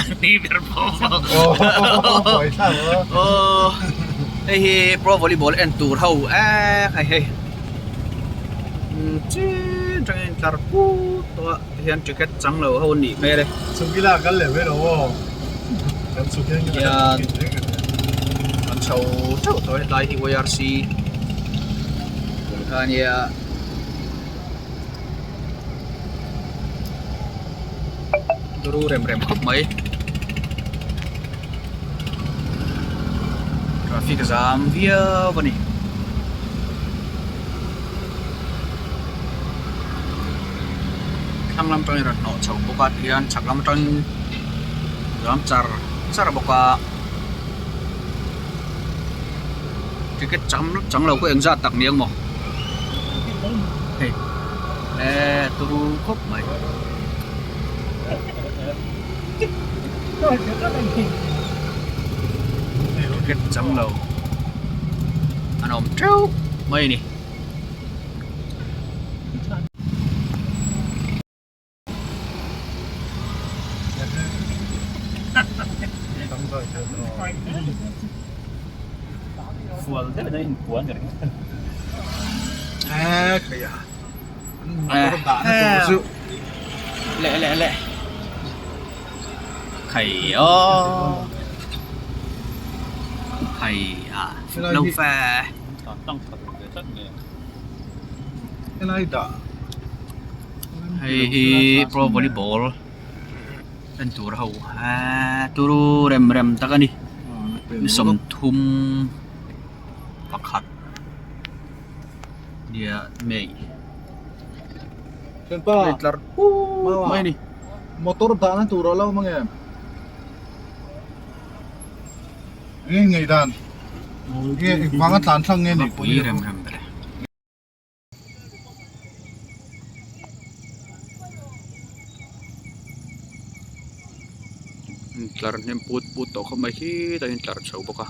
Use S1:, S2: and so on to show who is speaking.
S1: Ni ber pawh aw hei hi pro volleyball en tur ho eh hei hei chin atangin tlar put tawh a tihian ticket chang lo ho an nih hmel e.
S2: Chhukila kal leh mai lo aw kan chhuk hian
S1: hian kan chho theuh tawh hetlai hi YRC bul kha ania. Turu rem rem khawp mai traffic zam viau a ni. Thlang lam atangin rawn hnawh chho bawk a tihian chhak lam atangin zam char char bawk a ticket chang chang lo pawh engzat tak ni ang maw hei eh turu khawp mai. Ticket chang lo an awm teuh mai a ni. Leh leh leh khai aw khai a lo fe. Hei hi pro volleyball en tur ho eee turu rem rem tak a ni ni sawmthum pakhat nia nei hei tlar puk mai a ni.
S2: Motor dahna tur a lo awm ange enge ngaihdan nge engvanga tlan thlang nge ni
S1: pui rem rem ber e. Tlar hnem put put tawh khawp mai khi ta in tlar chho bawk a.